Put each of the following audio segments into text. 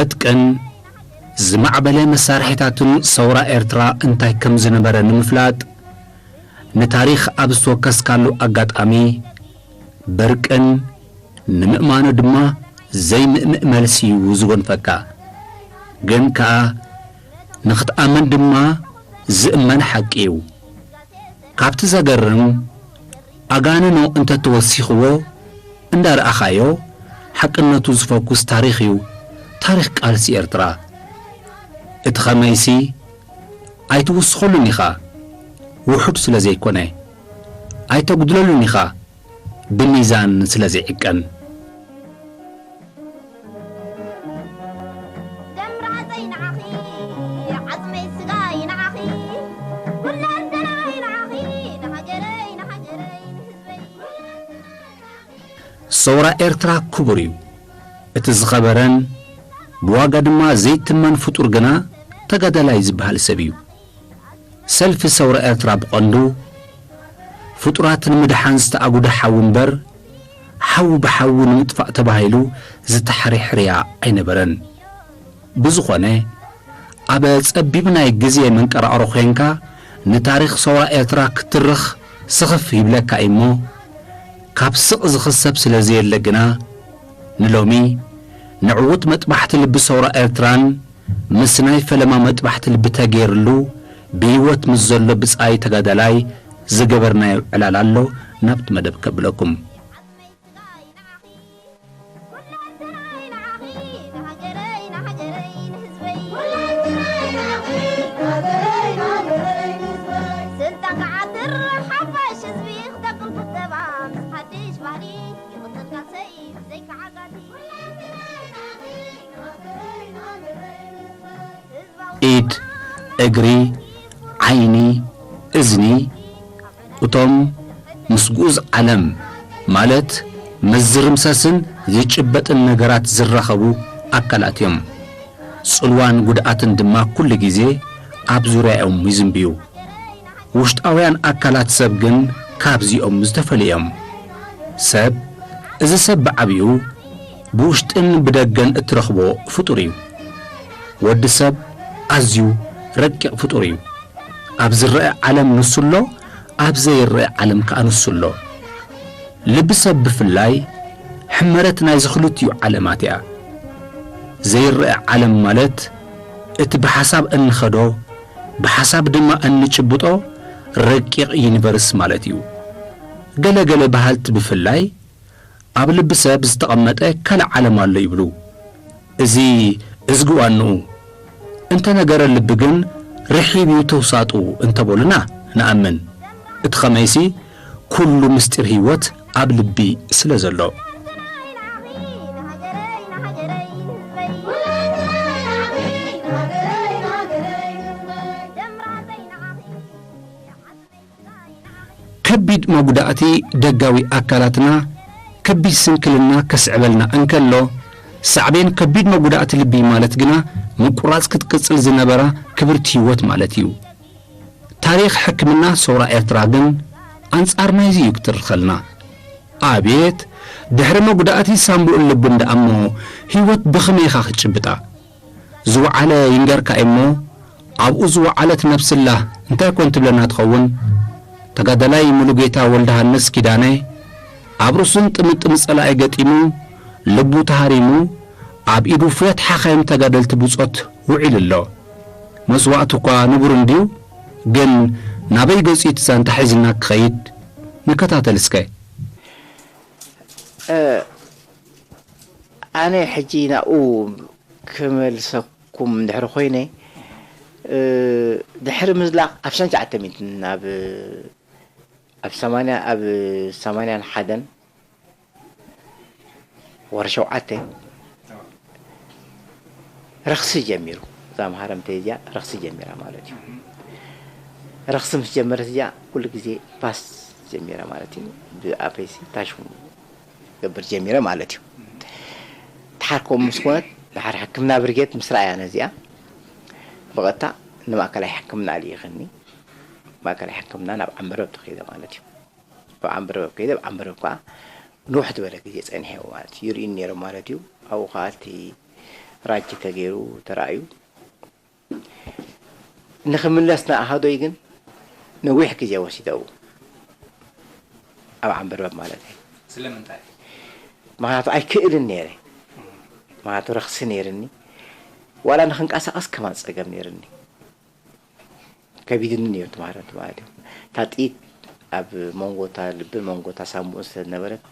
ዕጥቅን ዝማዕበለ መሳርሒታትን ሰውራ ኤርትራ እንታይ ከም ዝነበረ ንምፍላጥ፣ ንታሪኽ ኣብ ዝተወከስካሉ ኣጋጣሚ፣ በርቅን ንምእማኑ ድማ ዘይምእምእ መልሲ እዩ ዝጎንፈካ። ግን ከኣ ንኽትኣምን ድማ ዝእመን ሓቂ እዩ። ካብቲ ዘገርም፣ ኣጋንኖ እንተተወሲኽዎ እንዳረኣኻዮ፣ ሓቅነቱ ዝፈኩስ ታሪኽ እዩ፣ ታሪኽ ቃልሲ ኤርትራ። እቲ ኸመይሲ ኣይትውስኸሉን ኢኻ፣ ውሑድ ስለ ዘይኮነ። ኣይተጉድለሉን ኢኻ፣ ብሚዛን ስለ ዘይዕቀን። ደም ራእሰይ ንዓኺ፣ ዓጽመይ ስጋይ ንዓኺ፣ ኩለንተናይ ንዓኺ፣ ንሃገረይ፣ ንሃገረይ፣ ንህዝበይ። ሰውራ ኤርትራ ክቡር እዩ። እቲ ዝኸበረን ብዋጋ ድማ ዘይትመን ፍጡር ግና ተጋዳላይ ዝበሃል ሰብ እዩ። ሰልፊ ሰውራ ኤርትራ ብቐንዱ ፍጡራት ንምድሓን ዝተኣጉደ ሓዊ እምበር፣ ሓዊ ብሓዊ ንምጥፋእ ተባሂሉ ዝተሓርየ ሕርያ ኣይነበረን። ብዝኾነ፣ ኣብ ጸቢብ ናይ ግዜ መንቀራቕሮ ኾይንካ ንታሪኽ ሰውራ ኤርትራ ክትትርኽ ስኽፍ ይብለካ እዩ'ሞ፣ ካብ ስቕ ዝኽሰብ ስለ ዘየለ ግና፣ ንሎሚ ንዕዉት መጥባሕቲ ልቢ ሰውራ ኤርትራን ምስ ናይ ፈለማ መጥባሕቲ ልቢ ተገይርሉ ብህይወት ምስ ዘሎ ብጻይ ተጋዳላይ ዝገበርናዮ ዕላል ኣሎ። ናብቲ መደብ ከብለኩም። ስልጣን ክዓትር ሓፋሽ ህዝቢ ክተቅል ቁጠባ ምስ ሓድሽ ባህሊ ይቕጽል ቃልሰይ ዘይከዓጋቲ። ኢድ፣ እግሪ፣ ዓይኒ፣ እዝኒ፣ እቶም ምስ ግኡዝ ዓለም ማለት ምስ ዝርምሰስን ዝጭበጥን ነገራት ዝራኸቡ ኣካላት እዮም። ጽልዋን ጉድኣትን ድማ ኩሉ ግዜ ኣብ ዙርያኦም ይዝንብዩ። ውሽጣውያን ኣካላት ሰብ ግን ካብዚኦም ዝተፈልዩ እዮም። ሰብ፣ እዚ ሰብ ብዓቢኡ ብውሽጥን ብደገን እትረኽቦ ፍጡር እዩ። ወዲ ሰብ ኣዝዩ ረቂቕ ፍጡር እዩ። ኣብ ዝረአ ዓለም ንሱ ኣሎ፣ ኣብ ዘይረአ ዓለም ከኣ ንሱ ኣሎ። ልቢ ሰብ ብፍላይ ሕመረት ናይዚ ክልቲኡ ዓለማት እያ። ዘይረአ ዓለም ማለት እቲ ብሓሳብ እንኸዶ፣ ብሓሳብ ድማ እንጭብጦ ረቂቕ ዩኒቨርስ ማለት እዩ። ገለ ገለ በሃልቲ ብፍላይ ኣብ ልቢ ሰብ ዝተቐመጠ ካልእ ዓለም ኣሎ ይብሉ። እዚ እዝጊ ዋንኡ እንተ ነገረ ልቢ ግን ርሒብ እዩ ተውሳጡ እንተበሉና ንኣምን። እቲ ኸመይሲ ኩሉ ምስጢር ህይወት ኣብ ልቢ ስለ ዘሎ። ከቢድ መጉዳእቲ ደጋዊ ኣካላትና ከቢድ ስንክልና ከስዕበልና እንከሎ፣ ሳዕቤን ከቢድ መጉዳእቲ ልቢ ማለት ግና ምቁራጽ ክትቅጽል ዝነበራ ክብርቲ ህይወት ማለት እዩ። ታሪኽ ሕክምና ሰውራ ኤርትራ ግን ኣንጻር ናይዚ እዩ ክትርኸልና። ኣቤት ድሕሪ መጉዳእቲ ሳንቡእን ልብን ደኣሞ ህይወት ብኸመይ ኢኻ ክትጭብጣ? ዝወዓለ ይንገርካ እሞ ኣብኡ ዝወዓለት ነብስላ እንታይ ኮን ትብለና ትኸውን? ተጋዳላይ ሙሉጌታ ወልደሃንስ ኪዳነ ኣብ ርእሱን ጥምጥም ጸላኢ ገጢሙ ልቡ ተሃሪሙ ኣብ ኢዱ ፍዮት ሓኻይም ተጋደልቲ ብጾት ውዒሉ ኣሎ። መስዋእቱ እኳ ንቡር እንድዩ፣ ግን ናበይ ገጺ እቲ ዛንታ ሒዝና ክኸይድ? ንከታተል እስከ። እ፣ ኣነ ሕጂ ናብኡ ክመልሰኩም እንድሕሪ ኮይነ፣ እ፣ ድሕሪ ምዝላቕ ኣብ ሰንሻዓተ ሚእትን ኣብ፣ ኣብ ሰማንያ፣ ኣብ ሰማንያን ሓደን ወረ ሸውዓተ ረኽሲ ጀሚሩ። እዛ መሃረምተይ እዚኣ ረኽሲ ጀሚራ ማለት እዩ። ረኽሲ ምስ ጀመረት እዚኣ ኩሉ ግዜ ባስ ጀሚራ ማለት እዩ። ብኣፈይሲ ታሽሙ ገብር ጀሚረ ማለት እዩ። ተሓርኮም ምስ ኮነት፣ ድሓር ሕክምና ብርጌድ ምስ ረኣያ ነዚኣ፣ ብቐጥታ ንማእከላይ ሕክምና ኣልኢኽኒ። ማእከላይ ሕክምና ናብ ዓንበረብ ተኸይደ ማለት እዩ። ኣብ ዓንበረብ ከይደ፣ ኣብ ዓንበረብ ከኣ ንውሕ ዝበለ ግዜ ጸኒሐ ማለት እዩ። ይርእዩኒ ነይሮም ማለት እዩ። ኣብኡ ከኣ እቲ ራጂ ተገይሩ ተራእዩ። ንኽምለስ ንኣሃዶይ ግን ነዊሕ ግዜ ወሲደው ኣብ ዓንበርበብ ማለት እዩ። ስለምንታይ? ምክንያቱ ኣይክእልን ነይረ። ምክንያቱ ረኽሲ ነይርኒ። ዋላ ንኽንቀሳቐስ ከማን ጸገም ነይርኒ። ከቢድኒ ነይሩ ትማህረንቲ ማለት እዩ። እታ ጥይት ኣብ መንጎ እታ ልብን መንጎ እታ ሳንቡእን ስለዝነበረት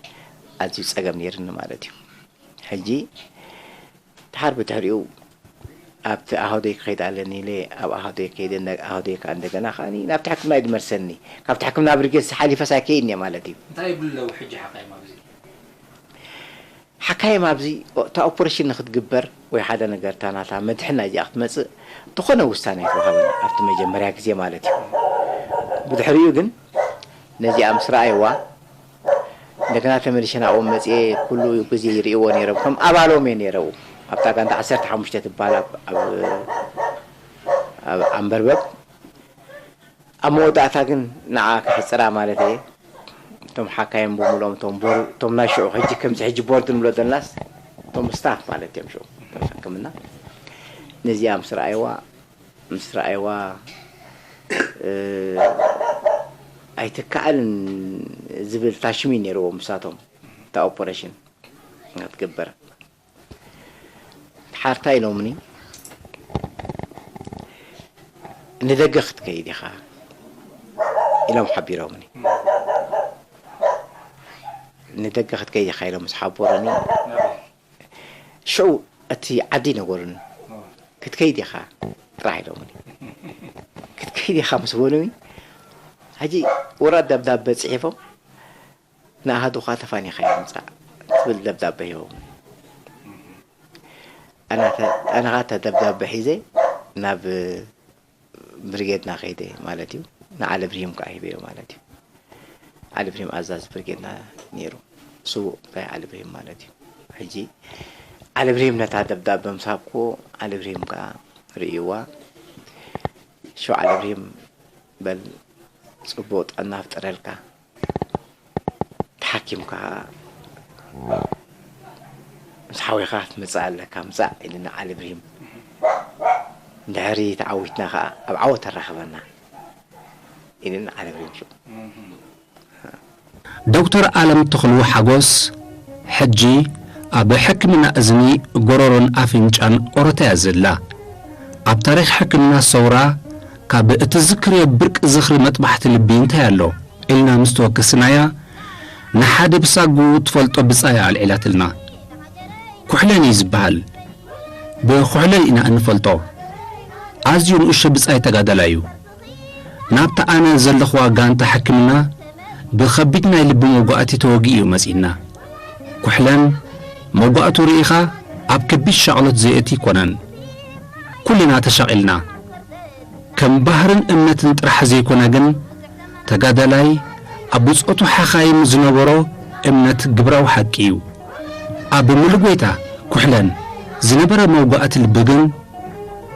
ኣዝዩ ጸገም ነይርኒ ማለት እዩ። ሕጂ ድሓር ብድሕሪኡ ኣብቲ ኣሃዶይ ክኸይድ ኣለኒ ኢለ ኣብ ኣሃዶይ ከይደ፣ ኣሃዶይ ከዓ እንደገና ከዓ ናብቲ ሕክምና እዩ ዝመልሰኒ። ካብቲ ሕክምና ብርጌድ ሓሊፈስ ኣይከይድን እየ ማለት እዩ። እንታይ ይብሉ ኣለዉ ሕጂ ሓካይም ኣብዚ? ሓካይም ኣብዚ እታ ኦፖሬሽን ንክትግበር ወይ ሓደ ነገር እታ ናታ መድሕን ናይዚኣ ክትመፅእ ዝኾነ ውሳነ ኣይተዋሃበን ኣብቲ መጀመርያ ግዜ ማለት እዩ። ብድሕሪኡ ግን ነዚኣ ምስ ረኣይዋ እንደገና ተመሊሸ ናብኦም መፅየ ኩሉ ግዜ ይርእይዎ ነይሮም። ከም ኣባሎም እየ ነይረው ኣብታ ጋንታ ዓሰርተ ሓሙሽተ ትበሃል ኣብ ኣብ- ኣብ ኣንበርበብ ኣብ መወዳእታ ግን ንዓ ክሕፅራ ማለት እየ። እቶም ሓካይም ብምልኦም እቶም ቦር እቶም ናይ ሽዑ ሕጂ ከምዚ ሕጂ ቦርድ ንብሎ ዘለናስ እቶም ስታፍ ማለት እዮም ሽዑ እቶም ሕክምና ነዚኣ ምስ ረኣይዋ ምስ ረኣይዋ እ፣ ኣይትከኣልን ዝብል ታሽሚ ነይርዎም ምሳቶም እታ ኦፖሬሽን ክትግበር ሓርታ ኢሎምኒ ንደገ ክትከይድ ኢኻ ኢሎም ሓቢሮምኒ። ንደገ ክትከይድ ኢኻ ኢሎም ምስ ሓበሩኒ ሽዑ እቲ ዓዲ ነገሩኒ ክትከይድ ኢኻ ጥራሕ ኢሎምኒ። ክትከይድ ኢኻ ምስ በሉኒ ሕጂ ወረቐት ደብዳበ ፅሒፎም ንኣሃዱ ከዓ ተፋኒኻ እያ ምፃእ ትብል ደብዳበ ሂቦም። ኣነ ኸዓ እታ ደብዳበ ሒዘ ናብ ብርጌድና ከይደ ማለት እዩ። ንዓሊ ብርሂም ከዓ ሂበዮ ማለት እዩ። ዓሊ ብርሂም ኣዛዚ ብርጌድና ነይሩ። ስዉእ ብራይ ዓሊ ብርሂም ማለት እዩ። ሕጂ ዓሊ ብርሂም ነታ ደብዳበ ምስ ሃብክዎ ዓሊ ብርሂም ከዓ ርእይዋ። ሽዑ ዓሊ ብርሂም በል ፅቡቕ ጥዕና ፍጠረልካ ተሓኪምካ ምስ ሓዊኻ ክትመፅእ ኣለካ ምፃእ ኢሉኒ ዓሊ ብርሂም። ድሕሪ ተዓዊትና ከዓ ኣብ ዓወት ኣራኸበና ኢሉኒ ዓሊ ብርሂም ሽዑ። ዶክተር ኣለም ተኽሉ ሓጎስ ሕጂ ኣብ ሕክምና እዝኒ፣ ጎረሮን ኣፍንጫን ኦሮታ እያ ዘላ። ኣብ ታሪኽ ሕክምና ሰውራ ካብ እትዝክርዮ ብርቂ ዝኽሪ መጥባሕቲ ልቢ እንታይ ኣሎ? ኢልና ምስ ተወከስናያ፣ ንሓደ ብሳጉኡ እትፈልጦ ብጻይ ኣልዒላትልና። ኩሕለን እዩ ዝበሃል። ብኩሕለን ኢና እንፈልጦ። ኣዝዩ ንኡሽቶ ብጻይ ተጋዳላይ እዩ። ናብታ ኣነ ዘለኽዋ ጋንታ ሕክምና ብኸቢድ ናይ ልቢ መውጋእቲ ተወጊኡ እዩ መጺእና። ኩሕለን መውጋእቱ ርኢኻ ኣብ ከቢድ ሻቕሎት ዘየእቲ ኣይኮነን። ኩልና ተሻቒልና። ከም ባህርን እምነትን ጥራሕ ዘይኮነ ግን፣ ተጋዳላይ ኣብ ብጾቱ ሓኻይም ዝነበሮ እምነት ግብራዊ ሓቂ እዩ። ኣብ ምሉእ ጎይታ ኩሕለን ዝነበረ መውጋእቲ ልቢ ግን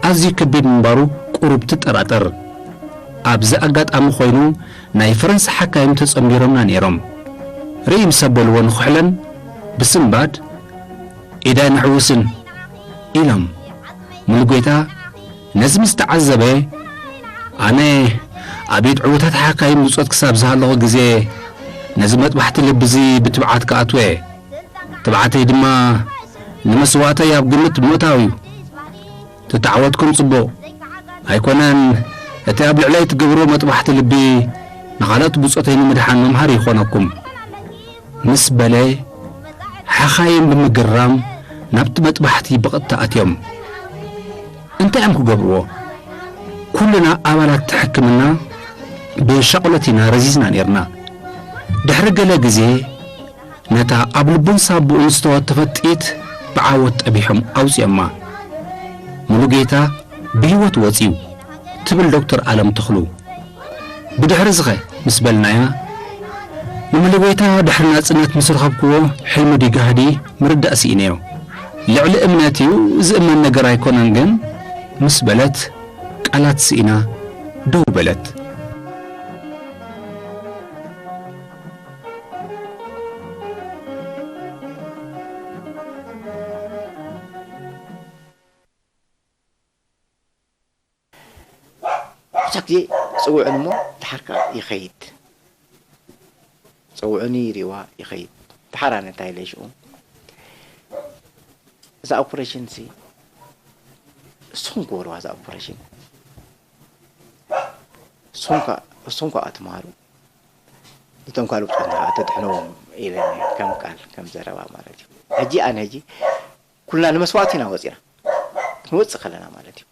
ኣዝዩ ከቢድ ምንባሩ ቁሩብ ትጠራጠር። ኣብዚ ኣጋጣሚ ኮይኑ ናይ ፈረንሳ ሓካይም ተጸንቢሮምና ነይሮም። ርእይ ምስ ኣበልዎ ንኹሕለን ብስንባድ ኢድ ኣይንሕውስን ኢሎም። ሙሉጌታ ነዚ ምስ ተዓዘበ፣ ኣነ ኣብ ኢድ ዕዉታት ሓካይም ብጾት ክሳብ ዝሃለኹ ግዜ ነዚ መጥባሕቲ ልቢ እዚ ብትብዓት ክኣትዎ እየ። ትብዓተይ ድማ ንመስዋእተይ ኣብ ግምት ምእታው እዩ። ተተዓወትኩም ጽቡቕ። ኣይኮነን፣ እቲ ኣብ ልዕለይ ትገብርዎ መጥባሕቲ ልቢ ንኻልኦት ብጾተይ ንምድሓን መምሃሪ ይኾነኩም ምስ በለ ሓኻይም ብምግራም ናብቲ መጥባሕቲ ብቐጥታ ኣትዮም። እንታይ እዮም ክገብርዎ? ኩልና ኣባላት እቲ ሕክምና ብሻቕሎት ኢና ረዚዝና ነይርና። ድሕሪ ገለ ግዜ ነታ ኣብ ልቡን ሳቡኡን ዝተወተፈት ጥይት ብዓወት ጠቢሖም ኣውጺኦማ። ሙሉጌታ ብህይወት ወጺኡ ትብል ዶክተር ኣለም ተኽሉ። ብድሕሪ ዝኸ ምስ በልናያ፣ ንሙሉጌታ ድሕሪ ናጽነት ምስ ረኸብክዎ ሕልሚ ድዩ ጋህዲ ምርዳእ ስኢነዮ። ልዕሊ እምነት እዩ ዝእመን ነገር ኣይኮነን ግን ምስ በለት ቃላት ስኢና ደው በለት። ብዙሕ ግዜ ጽውዕን እሞ ድሓር ከኣ ይኸይድ። ጸውዕኒ ይሪእዋ ይኸይድ። ድሓር ኣነ እንታይ ኢለ ሽዑ፣ እዛ ኦፕሬሽን ሲ ንስኹም ግበርዋ፣ እዛ ኦፕሬሽን ንስኹም ከኣ፣ ንስኹም ከኣ ትምሃሩ፣ ነቶም ካልእ ብጾትና ከኣ ተድሕንዎም ኢለ፣ ከም ቃል ከም ዘረባ ማለት እዩ። ሕጂ ኣነ ሕጂ ኩልና ንመስዋእቲ ኢና ወጺና፣ ክንወጽእ ከለና ማለት እዩ።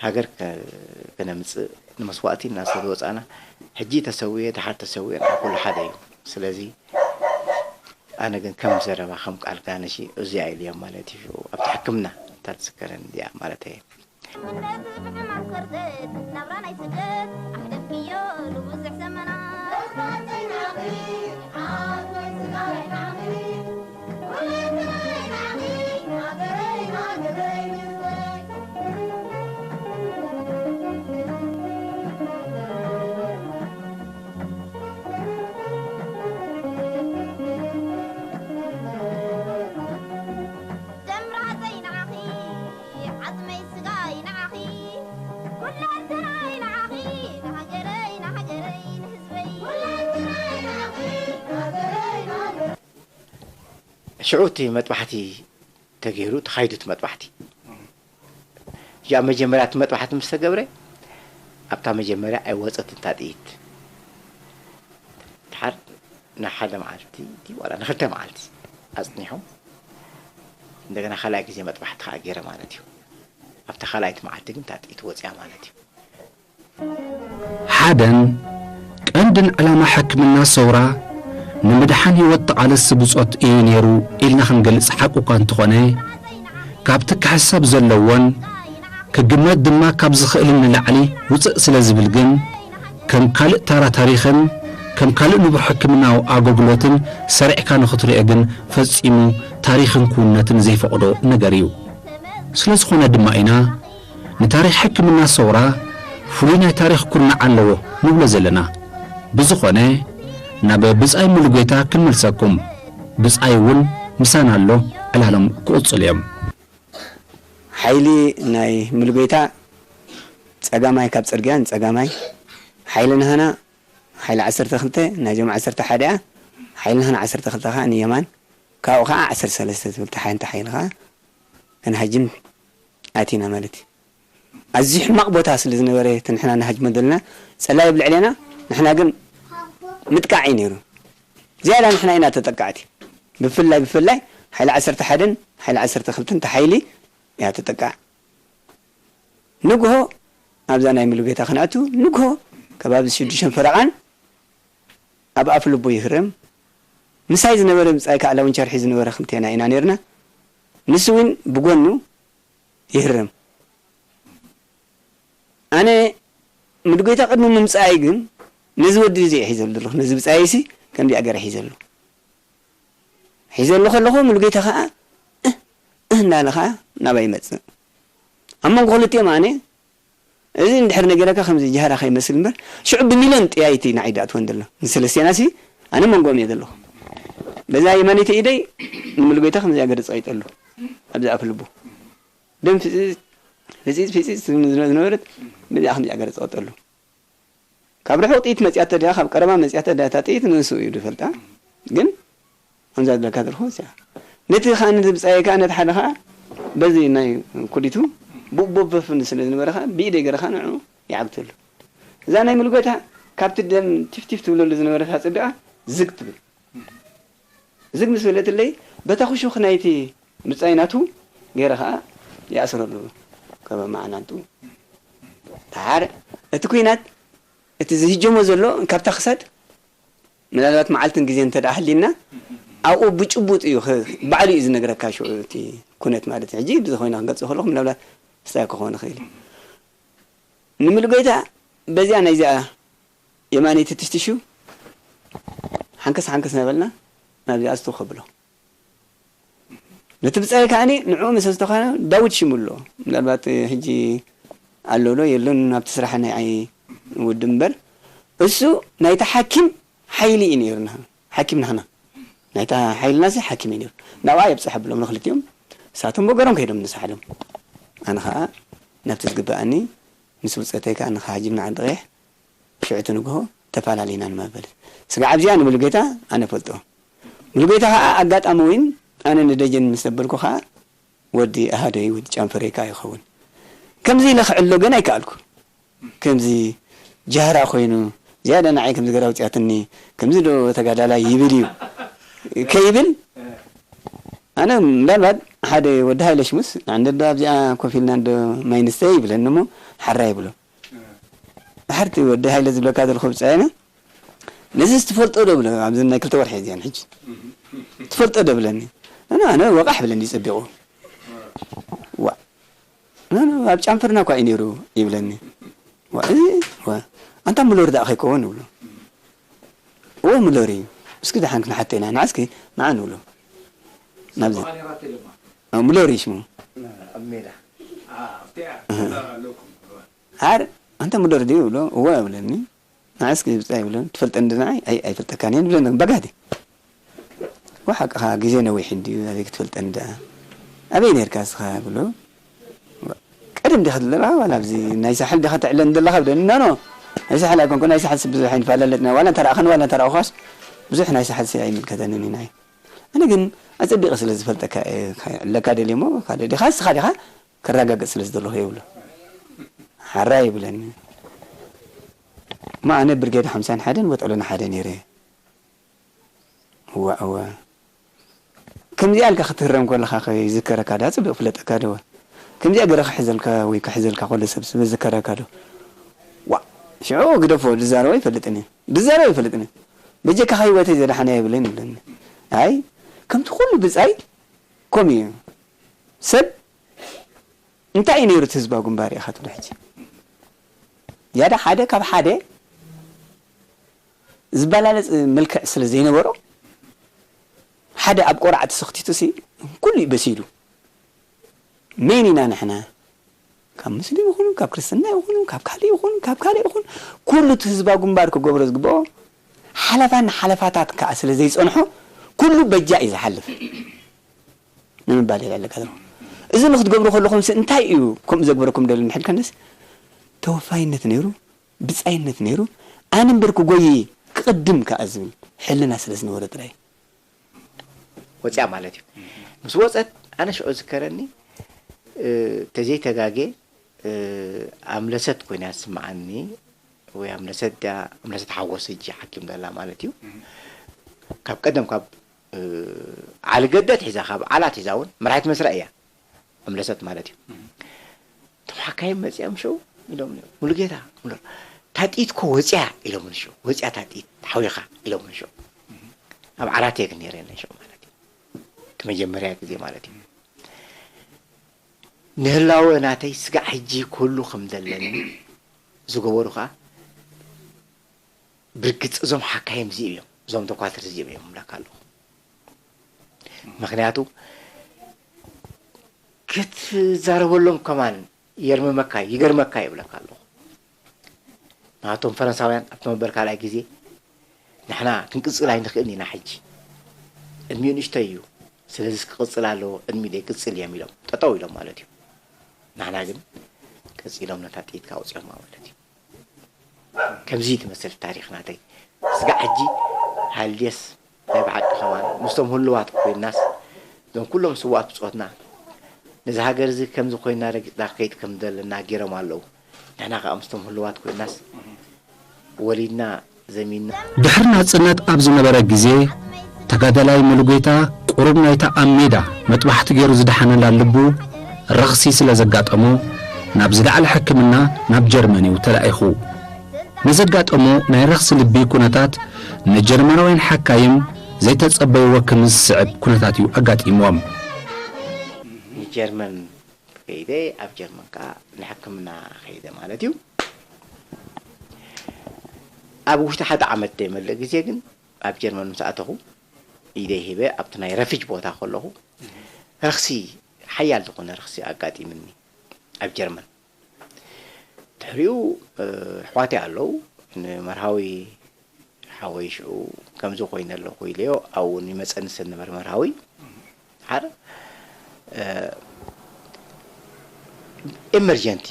ሃገር ከ-፣ ከነምጽእ ንመስዋእቲ እና ስለ ዝወጻእና፣ ሕጂ ተሰውየ ድሓር ተሰውየ ንዓ ኩሉ ሓደ እዩ። ስለዚ ኣነ ግን ከም ዘረባ ከም ቃል ጋነሺ እዚኣ ኢልዮም ማለት እዩ። ኣብቲ ሕክምና እታ ትስከረን እዚኣ ማለት እየ። ስደት ብሕማም ክርደት ናብራ ናይ ስደት ኣሕደፍክዮ ንብዙሕ ዘመናት። ደም ራህፀይ ንዓኺ፣ ዓፅመይ ስጋይ ንዓኺ፣ ኩለንተናይ ንዓኺ፣ ንሃገረይ፣ ንሃገረይ፣ ንህዝበይ። ሽዑ እቲ መጥባሕቲ ተገይሩ፣ ተኻይዱ እቲ መጥባሕቲ። እዚኣ መጀመርያ እቲ መጥባሕቲ ምስ ተገብረ፣ ኣብታ መጀመርያ ኣይወፀትን እታ ጥይት። ድሓር ንሓደ መዓልቲ ድዩ ዋላ ንክልተ መዓልቲ ኣፅኒሖም፣ እንደገና ካልኣይ ግዜ መጥባሕቲ ከዓ ገይረ ማለት እዩ። ኣብታ ካልኣይቲ መዓልቲ ግን እታ ጥይት ወፅያ ማለት እዩ። ሓደን ቀንድን ዕላማ ሕክምና ሰውራ ንምድሓን ህይወት ተቓለስቲ ብጾት እዩ ነይሩ ኢልና ክንገልጽ ሓቂ እኳ እንተኾነ፣ ካብቲ ክሕሰብ ዘለዎን ክግመት ድማ ካብ ዝኽእልን ንላዕሊ ውጽእ ስለ ዝብል ግን፣ ከም ካልእ ታራ ታሪኽን ከም ካልእ ንቡር ሕክምናዊ ኣገልግሎትን ሰሪዕካ ንኽትሪኦ ግን ፈጺሙ ታሪኽን ክውንነትን ዘይፈቕዶ ነገር እዩ። ስለ ዝኾነ ድማ ኢና ንታሪኽ ሕክምና ሰውራ ፍሉይ ናይ ታሪኽ ኩርናዕ ኣለዎ ንብሎ ዘለና። ብዝኾነ ናብ ብጻይ ሙሉጌታ ክንመልሰኩም። ብጻይ እውን ምሳና ኣሎ፣ ዕላሎም ክቕጽሉ እዮም። ሓይሊ ናይ ሙሉጌታ ጸጋማይ ካብ ጽርግያ ንጸጋማይ ሓይሊ ናህና ሓይሊ ዓሰርተ ክልተ ናይዞም ዓሰርተ ሓደ እያ። ሓይሊ ናህና ዓሰርተ ክልተ ከኣ ንየማን ካብኡ ከኣ ዓሰርተ ሰለስተ ትብል ተሓንቲ ሓይሊ ከኣ ከነሃጅም ኣቲና ማለት እዩ። ኣዝዩ ሕማቕ ቦታ ስለ ዝነበረ እቲ ንሕና ንሃጅሞ ዘለና ጸላኢ ኣብ ልዕሌና ንሕና ግን ምጥቃዕ እዩ ነይሩ። ዝያዳ ንሕና ኢና ተጠቃዕቲ። ብፍላይ ብፍላይ ሓይሊ ዓሰርተ ሓደን ሓይሊ ዓሰርተ ክልተን ተሓይሊ እያ ተጠቃዕ። ንግሆ ኣብዛ ናይ ሙሉጌታ ክንኣቱ ንግሆ ከባቢ ሽዱሽተን ፈረቓን ኣብ ኣፍ ልቡ ይህረም። ምሳይ ዝነበረ ብጻይ ከዓ ላውንቸር ሒዙ ዝነበረ ክልቴና ኢና ነርና። ንሱ እውን ብጎኑ ይህረም። ኣነ ሙሉጌታ ቅድሚ ምምጻኣይ ግን ነዚ ወዲ እዚ እየ ሒዘሉ ዘለኹ። ነዚ ብጻየይሲ ከምዚኣ ገይረ ሒዘሉ። ሒዘሉ ከለኹ ሙሉጌታ ከዓ እህ እህ እናለ ከዓ ናባይ ይመጽእ። ኣብ መንጎ ክልቲኦም ኣነ እዚ እንድሕር ነጊረካ ከምዚ ጀሃራ ከይመስል እምበር ሽዑ ብሚልዮን ጥያይቲ ንዓይ ድኣትወን ዘሎ ንሰለስቴናሲ ኣነ መንጎኦም እየ ዘለኹ። በዛ የማነይቲ ኢደይ ንሙሉጌታ ከምዚኣ ገይረ ፀቒጠሉ ኣብዚ ኣፍ ልቡ ደም ፍፂፅ ፍፂፅ ፍፂፅ ዝነበረት በዚኣ ከምዚኣ ገይረ ፀቐጠሉ። ካብ ርሑቕ ጥይት መጺኣቶ ድያ ካብ ቀረባ መጺኣቶ ድያ እታ ጥይት ንሱ እዩ ዝፈልጣ። ግን ከምዛ ዝብለካ ዘለኹ እዚኣ ነቲ ከኣ ነቲ ብጻየይ ከኣ ነቲ ሓደ ከኣ በዚ ናይ ኩሊቱ ብኡ በበፍን ስለ ዝነበረ ከኣ ብኢደይ ገይረ ከኣ ንዕኡ ይዓግተሉ። እዛ ናይ ሙሉጌታ ካብቲ ደም ቲፍቲፍ ትብለሉ ዝነበረት ኣጸቢቓ ዝግ ትብል። ዝግ ምስ በለትለይ በታ ክሹኽ ናይቲ ብጻይ ናቱ ገይረ ከኣ ይኣስረሉ። ካብ መዓናንቱ ደሓር እቲ ኲናት እቲ ዝህጀሞ ዘሎ ካብታ ክሳድ ምናልባት መዓልትን ግዜን እንተ ደኣ ሃልዩና ኣብኡ ብጭቡጥ እዩ ባዕሉ እዩ ዝነግረካ ሽዑ እቲ ኩነት ማለት እዩ። ሕጂ ብዝኾይነ ክንገልጾ ከለኹ ምናልባት ስታይ ክኸውን ይኽእል እዩ። ንሙሉጌታ በዚኣ ናይዚኣ የማነይቲ ትሽትሹ ሓንከስ ሓንከስ እናበልና ናብዚኣ ስቱ ከብሎ። ነቲ ብጻይ ከኣኒ ንዕኡ መሰስተዃነ ዳዊት ሽሙ ኣሎ። ምናልባት ሕጂ ኣሎ ዶ የሎን ኣብቲ ስራሕ ናይ ኣይ ውድብ እምበር እሱ ናይቲ ሓኪም ሓይሊ እዩ ነይሩ። ንሕና ሓኪም ንሕና ናይታ ሓይልናሲ ሓኪም እዩ ነይሩ። ናብኣ የብጽሕ ኣብሎም ንክልቲኦም እሳቶም በገሮም ከይዶም ንሳሕሎም ኣነ ኸኣ ናብቲ ዝግብኣኒ ምስ ብጸተይ ከኣ ንኸሃጅም ንዓዲ ቀይሕ ሽዑ እቲ ንግሆ ተፈላለና ንመበለት። ስጋዕ ኣብዚኣ ንሙሉጌታ ኣነ ፈልጦ። ሙሉጌታ ከኣ ኣጋጣሚ እውን ኣነ ንደጀን ምስ ነበርኩ ከኣ ወዲ ኣሃደይ ወዲ ጫንፈረይ ከኣ ይኸውን። ከምዚ ኢለ ክዕሎ ገና ኣይከኣልኩ። ከምዚ ጃህራ ኮይኑ ዝያዳ ንዓይ ከምዚ ገራ ኣውጺኣትኒ፣ ከምዚ ዶ ተጋዳላይ ይብል እዩ ከይብል ኣነ ምናልባት ሓደ ወዲ ሃይለ ሽሙስ ንዓንደ ዶ ኣብዚኣ ኮፍ ኢልና እንዶ ማይ ንስተ ይብለኒ እሞ ሓራ ይብሎ። ድሓርቲ ወዲ ሃይለ ዝብለካ ዘለኹ ብጻይና ነዚ ትፈልጦ ዶ ብለ ኣብዚ ናይ ክልተ ወርሒ እዚኣን ሕጂ ትፈልጦ ዶ ብለኒ ኣነ ኣነ ወቃሕ ብለኒ ጸቢቑ ዋ ኣነ ኣብ ጫንፈርና እኳ እዩ ነይሩ ይብለኒ ዋ እዚ ዋ ኣንታ ምሎር ደኣ ከይከውን ይብሎ እዎ ምሎር እዩ እስኪ ደሓን ክንሓቶ ኢና ንዓ እስኪ ንዓ ንብሎ ናብዚ ምሎር እዩ ሽሙ ኣብ ሜዳ ዓር ኣንተ ምዶር ድዩ ይብሎ እወ እብለኒ ንዓስኪ ብጻይ ይብሎ ትፈልጠኒ ዶ ንዓይ ኣይ ኣይፈልጠካን እየ ንብለኒ በጋህዲ ወሓቅኻ ግዜ ነዊሕ እንድዩ ኣበይ ክትፈልጠኒ ደኣ ኣበይ ነርካ እስኻ ብሎ ቀደም ዲኻ ዘለኻ ዋላ ኣብዚ ናይ ሳሕል ዲኻ ትዕለን ዘለኻ ብለኒ ኖ ኖ ናይ ሳሕል ኣይኮንኩ ናይ ሳሕል ብዙሕ ኣይንፈላለጥና ዋላ እንተረኣኸን ዋላ እንተረኣኹኻስ ብዙሕ ናይ ሳሕል ኣይምልከተንን እዩ ንዓይ ኣነ ግን ኣጸቢቐ ስለ ዝፈልጠካ እየ ክዕለካ ደልየ እሞ ካልእ ዲኻ እስኻ ዲኻ ከረጋግጽ ስለ ዝደለኹ እየ ይብሎ። ሓራይ ይብለኒ። እሞ ኣነ ብርጌድ ሓምሳን ሓደን ወጠሎን ሓደ ነይረ። እዋ እዋ። ከምዚኣ ኢልካ ክትህረም ከለኻ ከ ይዝከረካ ዶ? ጽቡቕ ይፍለጠካ ዶ? ከምዚኣ ገረ ክሕዘልካ ወይ ክሕዘልካ ከሎ ሰብ ስበ ዝከረካ ዶ? ዋእ! ሽዑ ግደፎ ድዛረቦ ኣይፈልጥን እየ። ድዛረቦ ኣይፈልጥን እየ። በጀካ ህይወተይ ዘድሓነ የብለይን ይብለኒ። ኣይ ከምቲ ኩሉ ብጻይ ከምኡ እዩ። ሰብ እንታይ እዩ ነይሩ እቲ ህዝባዊ ግንባር ኢኻ ትብሎ ሕጂ? ያዳ ሓደ ካብ ሓደ ዝባላለጽ መልክዕ ስለ ዘይነበሮ ሓደ ኣብ ቆርዓ ተሰኽቲቱ ሲ ኩሉ እዩ በሲሉ። መን ኢና ንሕና? ካብ ሙስሊም ይኹን ካብ ክርስትና ይኹን ካብ ካልእ ይኹን ካብ ካልእ ይኹን ኩሉ እቲ ህዝባዊ ግንባር ክገብሮ ዝግብኦ ሓለፋ ንሓለፋታት ከኣ ስለ ዘይጸንሖ ኩሉ በጃ እዩ ዝሓልፍ ንምባል ይልዕለካ ዘለኹ። እዚ ንክትገብሩ ከለኹም ሲ እንታይ እዩ ከምኡ ዘግበረኩም ደሊ ንሕድከንስ ተወፋይነት ነይሩ ብጻይነት ነይሩ ኣነ እምበር ክጎይ ክቕድም ከኣ ዝብል ሕልና ስለ ዝነበሮ ጥራይ። ወፂኣ ማለት እዩ። ምስ ወፀት ኣነ ሽዑ ዝከረኒ ተዘይተጋጌ ኣምለሰት ኮይና ትስምዓኒ ወይ ኣምለሰት ድያ ኣምለሰት ሓጎስ ሕጂ ሓኪም ዘላ ማለት እዩ። ካብ ቀደም ካብ ዓሊ ገደት ሒዛ ካብ ዓላት ሒዛ እውን መራሒት መስርዕ እያ። ኣምለሰት ማለት እዩ። እቶም ሓካይም መፂኦም ሸው ኢሎም ሙሉጌታ ሙሉ ታጢት ኮ ወፂያ ኢሎም ሸው ወፂያ ታጢት ሓዊኻ ኢሎም ሸው ኣብ ዓራት እየ ግን ነይረ ሸው ማለት እዩ። እቲ መጀመርያ ግዜ ማለት እዩ። ንህላወ ናተይ ስጋዕ ሕጂ ክህሉ ከም ዘለኒ ዝገበሩ ከዓ ብርግፅ እዞም ሓካይም እዚኦም እዮም እዞም ዶኳትር እዚኦም እዮም እብለካ ኣለኹ። ምክንያቱ ክትዛረበሎም ከማን የርምመካ ይገርመካ ይብለካ ኣለኹ። ናቶም ፈረንሳውያን ኣብቲ መበል ካልኣይ ግዜ ንሕና ክንቅፅል ኣይንኽእልን ኢና ሕጂ ዕድሚኡ ንእሽተይ እዩ ስለዚ ክቕፅል ኣለዎ ቅድሚ ደይ ቅፅል እዮም ኢሎም ጠጠው ኢሎም ማለት እዩ። ንሕና ግን ቀፂሎም ነታ ጥይትካ ኣውፅኦማ ማለት እዩ። ከምዚ ትመስል ታሪኽ ናተይ ስጋዕ ሕጂ ሃልድየስ ናይ ብሓቂ ከማን ምስቶም ህሉዋት ኮይንናስ እዞም ኩሎም ስዋኣት ብፆትና ነዚ ሃገር እዚ ከምዚ ኮይንና ረጊፅና ክከይድ ከም ዘለና ገይሮም ኣለዉ። ንሕና ከዓ ምስቶም ህሉዋት ኮይንናስ ወሊድና ዘሚንና። ድሕሪ ናጽነት ኣብ ዝነበረ ግዜ፣ ተጋዳላይ ሙሉጌታ ቁሩብ ናይታ ኣብ ሜዳ መጥባሕቲ ገይሩ ዝደሓነላ ልቡ ረኽሲ ስለ ዘጋጠሞ፣ ናብ ዝለዓለ ሕክምና ናብ ጀርመን እዩ ተላኢኹ። ንዘጋጠሞ ናይ ረኽሲ ልቢ ኩነታት ንጀርመናውያን ሓካይም ዘይተጸበይዎ ከም ዝስዕብ ኩነታት እዩ ኣጋጢምዎም። ንጀርመን ከይደ፣ ኣብ ጀርመን ከኣ ንሕክምና ከይደ ማለት እዩ። ኣብ ውሽጢ ሓደ ዓመት ዘይመልእ ግዜ ግን ኣብ ጀርመን ምስ ኣተኹ ኢደይ ሂበ ኣብቲ ናይ ረፊጅ ቦታ ከለኹ ረኽሲ ሓያል ዝኾነ ረኽሲ ኣጋጢምኒ ኣብ ጀርመን። ድሕሪኡ ኣሕዋተይ ኣለዉ ንመርሃዊ ሓወይ ሽዑ ከምዚ ኮይነ ኣለኹ ኢለዮ ኣብኡ ይመፀኒ ሰብ ነበረ መርሃዊ ሓር ኤመርጀንቲ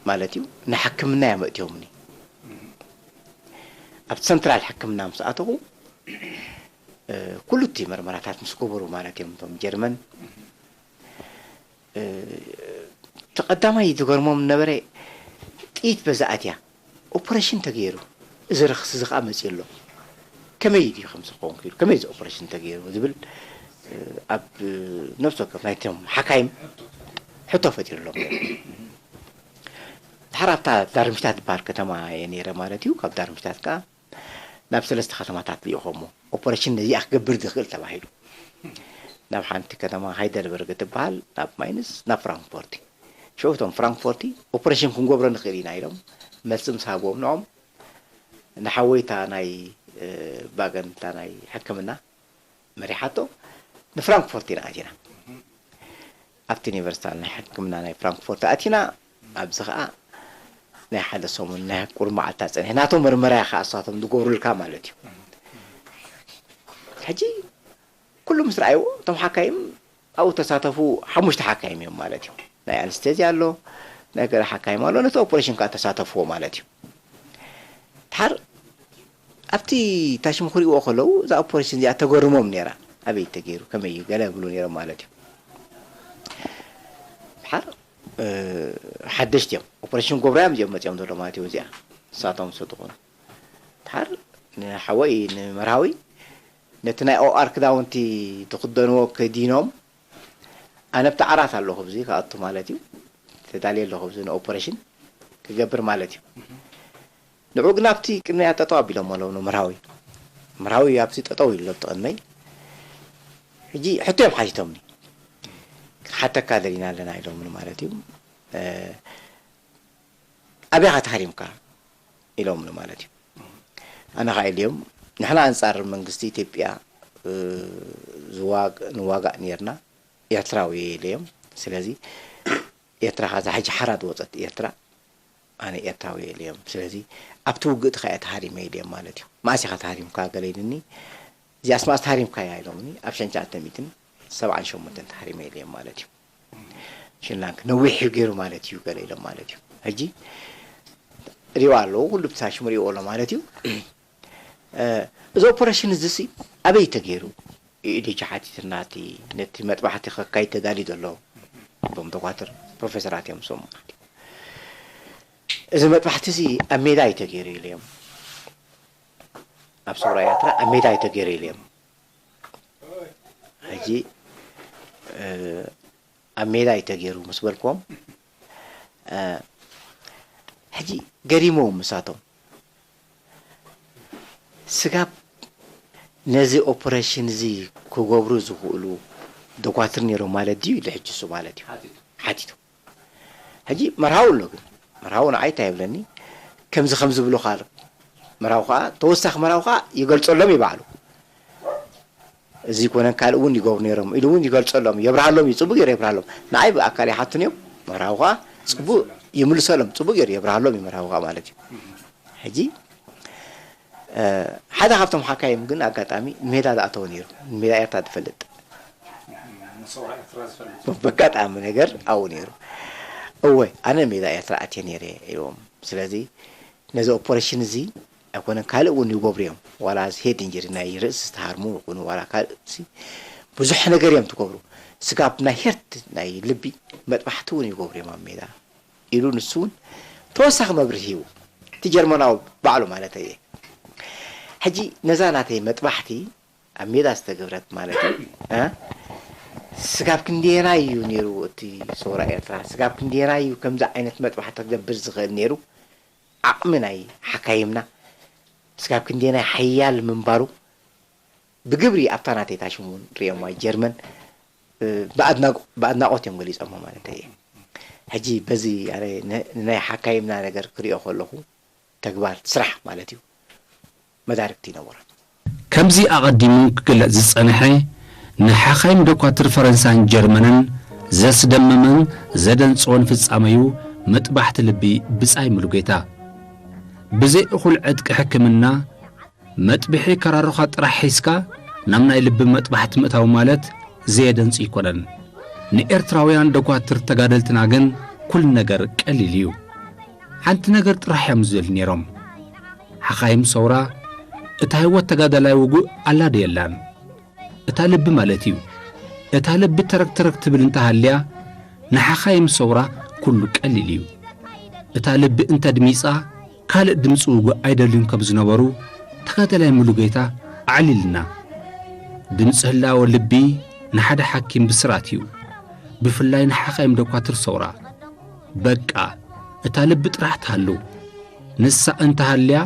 ማለት እዩ፣ ንሕክምና እዮም ኣእትዮምኒ። ኣብቲ ሰንትራል ሕክምና ምስ ኣተኹ፣ እ፣ ኩሉ እቲ መርመራታት ምስ ገበሩ ማለት እዮም፣ እቶም ጀርመን። እ፣ እቲ ቀዳማይ ዝገርሞም ነበረ፣ ጥይት በዛ ኣትያ፣ ኦፕሬሽን ተገይሩ፣ እዚ ረኽሲ እዚ ኸዓ መፂኡ ኣሎ። ከመይ ድዩ ከምዚ ክኸውን ክኢሉ? ከመይ እዚ ኦፕሬሽን ተገይሩ? ዝብል፣ እ፣ ኣብ ነፍሲ ወከፍ ናይቶም ሓካይም ሕቶ ፈጢሩሎም ነይሩ። ድሓር ኣብታ ዳርምሽታት ዝበሃል ከተማ እየ ነይረ ማለት እዩ። ካብ ዳርምሽታት ከኣ ናብ ሰለስተ ከተማታት ልኢኾሞ። ኦፐሬሽን ነዚኣ ክገብር ዝኽእል ተባሂሉ። ናብ ሓንቲ ከተማ ሃይደልበርግ ትበሃል፣ ናብ ማይንስ፣ ናብ ፍራንክፎርቲ። ሽዑ እቶም ፍራንክፎርቲ ኦፐሬሽን ክንገብሮ ንኽእል ኢና ኢሎም መልሲ ምስ ሃብዎም ንዖም፣ ንሓወይታ ናይ፣ እ፣ ባገን እታ ናይ ሕክምና መሪሓቶ ንፍራንክፎርት ኢና ኣቲና። ኣብቲ ዩኒቨርሲታል ናይ ሕክምና ናይ ፍራንክፎርት ኣቲና፣ ኣብዚ ኸዓ ናይ ሓደ ሰሙን ናይ ቁሩብ መዓልታት ጸኒሐ። ናቶም መርመራ እያ ኸዓ እሳቶም ዝገብሩልካ ማለት እዩ። ሕጂ ኩሉ ምስ ረኣይዎ፣ እቶም ሓካይም ኣብኡ ተሳተፉ፣ ሓሙሽተ ሓካይም እዮም ማለት እዩ። ናይ ኣንስቴዝያ ኣሎ፣ ናይ ገለ ሓካይም ኣሎ፣ ነቲ ኦፐሬሽን ከኣ ተሳተፍዎ ማለት እዩ። ድሓር ኣብቲ ታሽሙ ክሪእዎ ከለዉ፣ እዛ ኦፐሬሽን እዚኣ ተገርሞም ነይራ። ኣበይ ተገይሩ፣ ከመይ እዩ፣ ገለ ይብሉ ነይሮም ማለት እዩ። ድሓር፣ እ፣ ሓደሽቲ እዮም። ኦፐሬሽን ገብሩ እዮም እዚኦም መጺኦም ዘለዉ ማለት እዩ፣ እዚኣ። ንሳቶም ዝሰጥኹን። ድሓር ንሓወይ፣ ንመርሃዊ፣ ነቲ ናይ ኦኣር ክዳውንቲ ዝኽደንዎ ከዲኖም፣ ኣነ ኣብቲ ዓራት ኣለኹ፣ ኣብዚ ክኣቱ ማለት እዩ። ተዳልየ ኣለኹ፣ ኣብዚ ንኦፐሬሽን ክገብር ማለት እዩ። ንዑ ግን ኣብቲ ቅድሚያ ጠጠው ኣቢሎም ኣለዉ፣ ንመርሃዊ። መርሃዊ ኣብቲ ጠጠው ኢሉ ኣብቲ ቅድመይ። ሕጂ ሕቶ እዮም ሓቲቶምኒ። "ክንሓተካ ደሊና ኣለና" ኢሎምኒ ማለት እዩ። እ፣ "ኣበይ ኢኻ ተሃሪምካ?" ኢሎምኒ ማለት እዩ። ኣነ ኸዓ ኢለዮም፣ "ንሕና ኣንጻር መንግስቲ ኢትዮጵያ፣ እ፣ ዝዋግ-፣ ንዋጋእ ነይርና፣ ኤርትራዊ እየ" ኢለዮም። ስለዚ ኤርትራ ኸኣ እዛ ሕጂ ሓራ ዝወጸት ኤርትራ፣ ኣነ ኤርትራዊ እየ ኢለዮም። ስለዚ ኣብቲ ውግእ እቲ ኸኣ እየ ተሃሪመ ኢለዮም ማለት እዩ። "መኣስ ኢኻ ተሃሪምካ?" ገለ ኢልኒ። "እዚኣስ መኣስ ተሃሪምካያ?" ኢሎምኒ። "ኣብ ሸንሻተ ሚእትን ሰብዓን ሸሞንተን ተሃሪመ" ኢለዮም ማለት እዩ። ሽላንክ ነዊሕ እዩ ገይሩ ማለት እዩ ገለ ኢሎም ማለት እዩ። ሕጂ ሪእዋ ኣለዉ፣ ኩሉ ብታሽሙ ሪእዎ ኣሎ ማለት እዩ። እ፣ እዚ ኦፐሬሽን እዚ ሲ ኣበይ ተገይሩ? ኢዲጂ ሓቲትና፣ እቲ ነቲ መጥባሕቲ ከካይድ ተዳልዩ ዘሎ፣ እቶም ዶኳትር ፕሮፌሰራት እዮም ዝሰሙ ማለት እዩ። "እዚ መጥባሕቲ እዚ ኣብ ሜዳ እዩ ተገይሩ" ኢለዮም። ኣብ ሰውራ ኤርትራ ኣብ ሜዳ እዩ ተገይሩ ኢለዮም። ሕጂ፣ እ፣ ኣብ ሜዳ እዩ ተገይሩ ምስ በልክዎም፣ እ፣ ሕጂ ገሪሞም ምሳቶም። "ስጋብ ነዚ ኦፐሬሽን እዚ ክገብሩ ዝኽእሉ ዶኳትር ነይሮም ማለት ድዩ?" ኢሉ ሕጂ እሱ ማለት እዩ ሓቲቱ። ሕጂ መርሃዊ ኣሎ ግን፣ መርሃዊ ንዓይ እንታይ ይብለኒ፣ ከምዚ ከምዚ ብሉኻ ኣሎ። መርሃዊ ኸዓ፣ ተወሳኺ መርሃዊ ኸዓ ይገልጸሎም እዩ ባዕሉ። "እዚ ይኮነን ካልእ እውን ይገብሩ ነይሮም" ኢሉ እውን ይገልጸሎም፣ የብርሃሎም እዩ፣ ጽቡቅ ገይሩ የብርሃሎም። ንዓይ ብኣካል ይሓቱን እዮም፣ መርሃዊ ኸዓ ጽቡቅ ይምልሰሎም፣ ጽቡቅ ገይሩ የብርሃሎም እዩ መርሃዊ ኸዓ ማለት እዩ። ሕጂ፣ እ፣ ሓደ ካብቶም ሓካይም ግን ኣጋጣሚ ሜዳ ዝኣተወ ነይሩ፣ ሜዳ ኤርትራ ዝፈልጥ። ንሰውራ ኤርትራ ዝፈልጥ። በጋጣሚ ነገር ኣብኡ ነይሩ። "እወ፣ ኣነ ሜዳ ኤርትራ ኣትየ ነይረ" ኢልዎም። ስለዚ ነዚ ኦፐሬሽን እዚ ኣይኮነን ካልእ እውን ይገብሩ እዮም። ዋላ እዚ ሄድ ኢንጀሪ ናይ ርእሲ ዝተሃርሙ ይኹኑ ዋላ ካልእ ሲ ብዙሕ ነገር እዮም ትገብሩ። ስጋብ ናይ ሄርት ናይ ልቢ መጥባሕቲ እውን ይገብሩ እዮም ኣብ ሜዳ ኢሉ ንሱ እውን ተወሳኺ መብርሂ ሂቡ። እቲ ጀርመናዊ ባዕሉ ማለት እየ። ሕጂ ነዛ ናተይ መጥባሕቲ ኣብ ሜዳ ዝተገብረት ማለት እዩ። እ? ስጋብ ክንደየናይ እዩ ነይሩ እቲ ሰውራ ኤርትራ? ስጋብ ክንደየናይ እዩ ከምዚ ዓይነት መጥባሕቲ ክገብር ዝኽእል ነይሩ? ዓቕሚ ናይ ሓካይምና ስጋብ ክንደየናይ ሓያል ምንባሩ ብግብሪ ኣብታ ናተይ ታሽሙ እውን ርእዮማ ጀርመን፣ እ፣ ብኣድናቆ-፣ ብኣድናቆት እዮም ገሊጾሞ ማለት እየ። ሕጂ በዚ ኣነ ን-፣ ንናይ ሓካይምና ነገር ክሪኦ ከለኹ ተግባር ስራሕ ማለት እዩ። መዳርግቲ ይነብሮ። ከምዚ ኣቐዲሙ ክግለጽ ዝጸንሐ፣ ንሓኻይም ዶኳትር ፈረንሳን ጀርመንን ዘስደመመን ዘደንጸወን ፍጻመዩ መጥባሕቲ ልቢ ብጻይ ሙሉጌታ። ብዘይ እኹል ዕጥቂ ሕክምና፣ መጥብሒ ከራሩኻ ጥራሕ ሒዝካ ናብ ናይ ልቢ መጥባሕቲ ምእታው ማለት ዘየደንጽ ኣይኮነን። ንኤርትራውያን ዶኳትር ተጋደልትና ግን ኩሉ ነገር ቀሊል እዩ። ሓንቲ ነገር ጥራሕ እዮም ዝደልዩ ነይሮም። ሓኻይም ሰውራ እታ ህይወት ተጋዳላይ ውጉእ ኣላ ዶ የላን? እታ ልቢ ማለት እዩ። እታ ልቢ ተረክ ተረክ ትብል እንተሃልያ ንሓኻይም ሰውራ ኩሉ ቀሊል እዩ። እታ ልቢ እንተ ድሚጻ ካልእ ድምፂ ውጉእ ኣይደልዩን ከም ዝነበሩ ተጋዳላይ ሙሉጌታ ኣዕሊልና። ድምፂ ህላወ ልቢ ንሓደ ሓኪም ብስራት እዩ። ብፍላይ ንሓኻይም ደኳትር ሰውራ። በቃ እታ ልቢ ጥራሕ ትሃሉ። ንሳ እንተሃልያ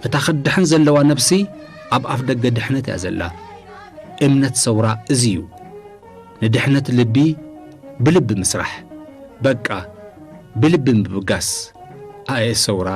እታ ክትድሕን ዘለዋ ነብሲ ኣብ ኣፍ ደገ ድሕነት እያ ዘላ። እምነት ሰውራ እዚ እዩ። ንድሕነት ልቢ ብልቢ ምስራሕ። በቃ ብልቢ ምብጋስ። ኣየ ሰውራ